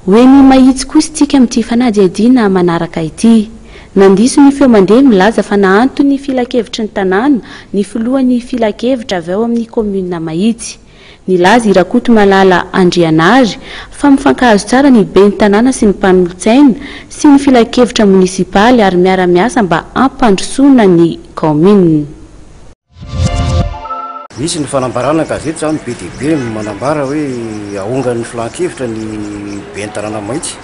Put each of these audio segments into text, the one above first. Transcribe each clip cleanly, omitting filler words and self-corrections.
Ho eny Mahitsy kosa isika amin'ity fanadihadiana manaraka ity. Nandiso ny feo mandeha milaza fa nahanton'ny filankevitry ny tanàna ny filohan'ny filankevitra avy ao amin'ny kaominina Mahitsy. Nilaza i Rakotomalala Andrianary fa mifankahazo tsara ny ben'ny tanàna sy ny mpanolotsaina sy ny filankevitra monisipaly ary miara-miasa mba hampandrosoana ny kaominina. Misy ny fanambarana an-gazety izany be dia be no manambara hoe ahongan'ny filan-kevitra ny ben'ny tanàna Mahitsy.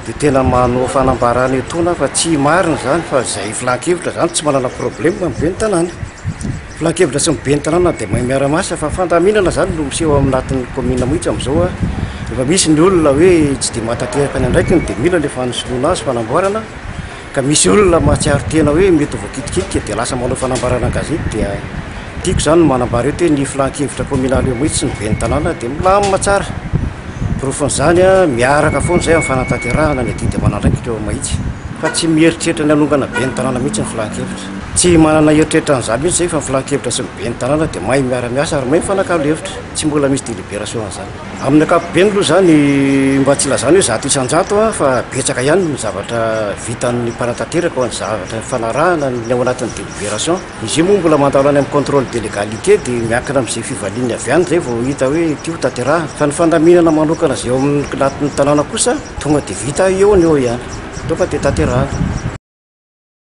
Dia tena manao fanambarana etoana aho fa tsy marina izany fa izay filan-kevitra izany tsy manana problème amin'ny ben'ny tanàna. Filan-kevitra sy ny ben'ny tanàna dia mahay miara-miasa fa fandaminana izany no miseho ao anatin'ny kaominina Mahitsy amin'izao. Rehefa misy ny olona hoe tsy dia mahatanteraka ny andraikiny dia mila ilay fanosoloana azy, fanamboarana. Ka misy olona mahatsiaro tena hoe mety ho voakitikitika dia lasa manao fanambarana an-gazety dia tiako izany ny manambara eto hoe ny filan-kevitra kaominaly eo mihitsy sy ny ben'ny tanàna dia milamina tsara. Porofon'izany, miaraka foana izay amin'ny fanatanterahana ny adidy aman'andraikitra eo Mahitsy fa tsy mieritreritra ny hanongana ben'ny tanàna mihitsy ny filan-kevitra. Tsy manana eritreritra an'izany mihitsy izay fa ny filan-kevitra sy ny ben'ny tanàna dia mahay miara-miasa ary mahay mifanakalo hevitra. Tsy mbola misy délibération an'izany. Amin'ny ankapobeny aloha izany mba tsy ilazana hoe 100% fa betsaka ihany ny zavatra vitan'ny mpanatanteraka ho an'ny zavatra nifanarahana ny ao anatin'ny délibération. Izy io moa mbola mandalo any amin'ny contrôle de légalité dia miankina amin'izay fivaliany avy any izay vao hita hoe ity ho tanterahana. Fa ny fandaminana manokana izay ao amin'ny anatin'ny tanàna kosa tonga dia vita eo no eo ihany. Tonga dia tanterahana.